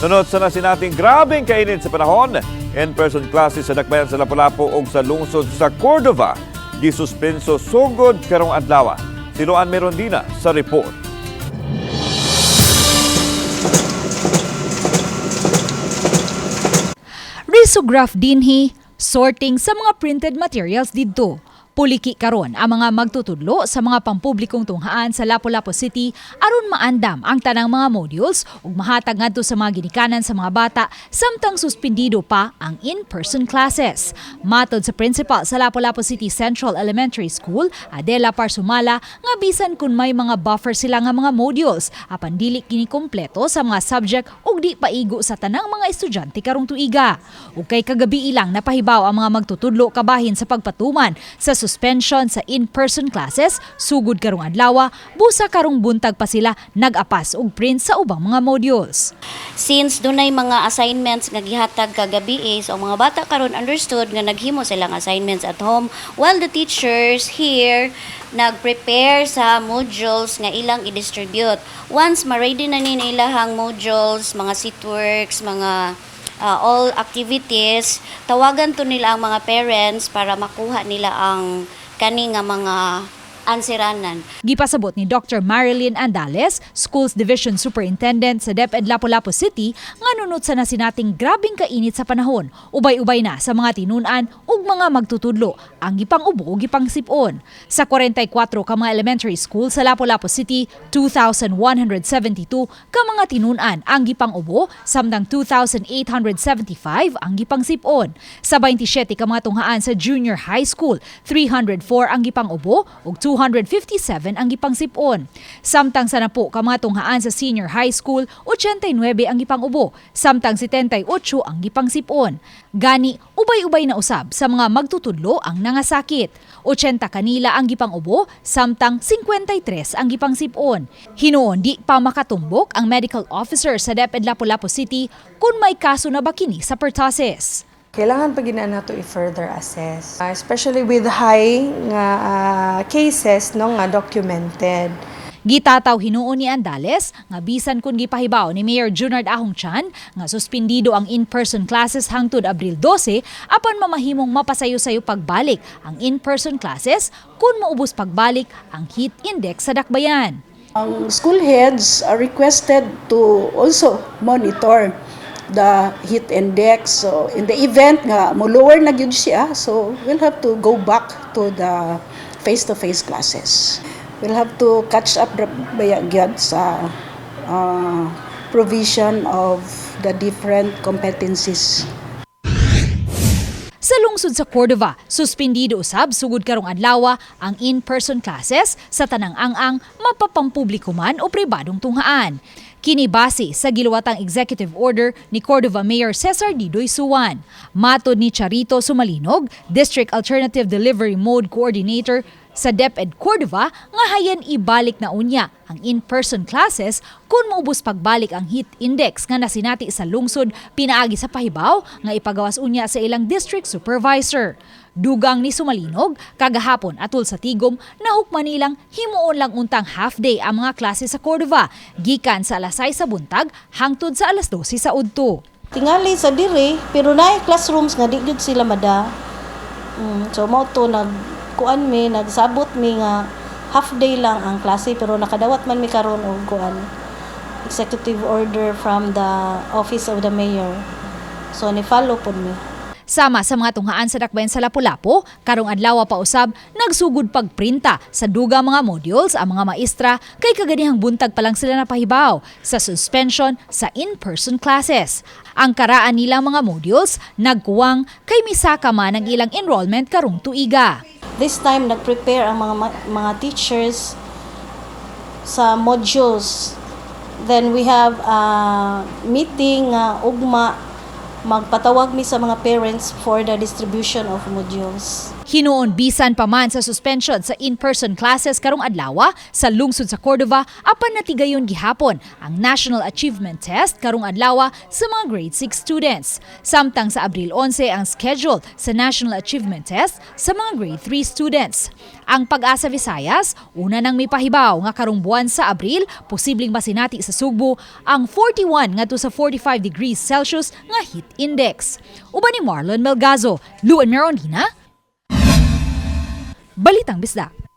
Nunot sa nasinating grabeng kainit sa panahon, in-person classes sa dakbayan sa Lapu-Lapu ug sa lungsod sa Cordova gisuspenso sugod karong adlaw. Si Luan Merondina sa report. Risograph dinhi, sorting sa mga printed materials didto. Puliki karon ang mga magtutudlo sa mga pampublikong tunghaan sa Lapu-Lapu City aron maandam ang tanang mga modules ug mahatag ngadto sa mga ginikanan sa mga bata samtang suspindido pa ang in-person classes. Matod sa principal sa Lapu-Lapu City Central Elementary School, Adela Parsumala, nga bisan kung may mga buffer sila nga mga modules, apan dili kini kompleto sa mga subject ug di paigo sa tanang mga estudyante karong tuiga. Ug kay kagabi ilang napahibaw ang mga magtutudlo kabahin sa pagpatuman sa suspension sa in-person classes sugod karong adlaw, busa karong buntag pa sila nag-apas og print sa ubang mga modules. Since dunay mga assignments nga gihatag kagabi eh, so ang mga bata karon understood nga naghimo silang assignments at home while the teachers here nag-prepare sa modules nga ilang i-distribute. Once ma-ready na ni ilahang modules, mga seatworks, mga all activities, tawagan to nila ang mga parents para makuha nila ang kani nga mga anseranan. Gipasabot ni Dr. Marilyn Andales, Schools Division Superintendent sa DepEd Lapu-Lapu City, nga nunot sa nasinating grabing kainit sa panahon. Ubay-ubay na sa mga tinunan ug mga magtutudlo ang gipang-ubo ug gipangsipon. Sa 44 ka mga elementary school sa Lapu-Lapu City, 2,172 ka mga tinunan ang gipang-ubo samtang 2,875 ang gipangsipon. Sa 27 ka mga tunghaan sa junior high school, 304 ang gipang-ubo ug 257 ang gipangsipon. Samtang sa 10 ka mga tunghaan sa senior high school, 89 ang gipang-ubo, samtang 78 ang gipangsipon. Gani, ubay-ubay na usab sa mga magtutudlo ang nangasakit. 80 kanila ang gipang-ubo, samtang 53 ang gipangsipon. Hinuon di pa makatumbok ang medical officer sa DepEd Lapu-Lapu City kung may kaso na ba kini sa pertussis. Kailangan pa gyud na nato i-further assess. Especially with high nga cases, no, nga documented. Gitataw hinuon ni Andales nga bisan kung gipahibaw ni Mayor Junard Ahong Chan nga suspindido ang in-person classes hangtod Abril 12, apan mamahimong mapasayo-sayo pagbalik ang in-person classes kung maubos pagbalik ang heat index sa dakbayan. Ang school heads are requested to also monitor the heat index. So in the event nga mo lower na gyud siya, so we'll have to go back to the face-to-face classes. We'll have to catch up ra baya gyud sa provision of the different competencies. Sa lungsod sa Cordova, suspindido usab sugod karong adlaw ang in-person classes sa tanang ang-ang, mapapampubliko man o pribadong tunghaan. Kini base sa giluwatang executive order ni Cordova Mayor Cesar Didoy Suan. Matod ni Charito Sumalinog, District Alternative Delivery Mode Coordinator sa DepEd Cordova, nga hayan ibalik na unya ang in-person classes kung maubos pagbalik ang heat index nga nasinati sa lungsod pinaagi sa pahibaw nga ipagawas unya sa ilang district supervisor. Dugang ni Sumalinog, kagahapon atol sa tigom, nahukman nilang himuon lang untang half day ang mga klase sa Cordova, gikan sa alas 6 sa buntag hangtod sa alas 12 sa udto. Tingali sa diri, pero naay classrooms nga di gyud sila mada. So mao to nag kuan mi, nagsabot mi nga half day lang ang klase, pero nakadawat man mi karon og kuan, executive order from the office of the mayor. So ni follow pod mi. Sama sa mga tunghaan sa dakbayan sa Lapu-Lapu, karong adlaw pa usab nagsugod pagprinta sa dugang mga modules ang mga maestra kay kaganihang buntag pa lang sila napahibaw sa suspension sa in-person classes. Ang karaan nilang mga modules nagkuwang kay misaka man ang ilang enrollment karong tuiga. This time nag-prepare ang mga teachers sa modules. Then we have a meeting nga ugma magpatawag mi sa mga parents for the distribution of modules. Hinuon bisan pa man sa suspension sa in-person classes karong adlaw sa lungsod sa Cordova, apan natigayon gihapon ang National Achievement Test karong adlaw sa mga grade 6 students. Samtang sa Abril 11 ang schedule sa National Achievement Test sa mga grade 3 students. Ang Pag-asa Visayas, una nang mipahibaw nga karong buwan sa Abril, posibleng masinati sa Sugbo ang 41 ngadto sa 45 degrees Celsius nga heat index. Uban ni Marlon Melgazo, Luan Merondina, Balitang Bisdak.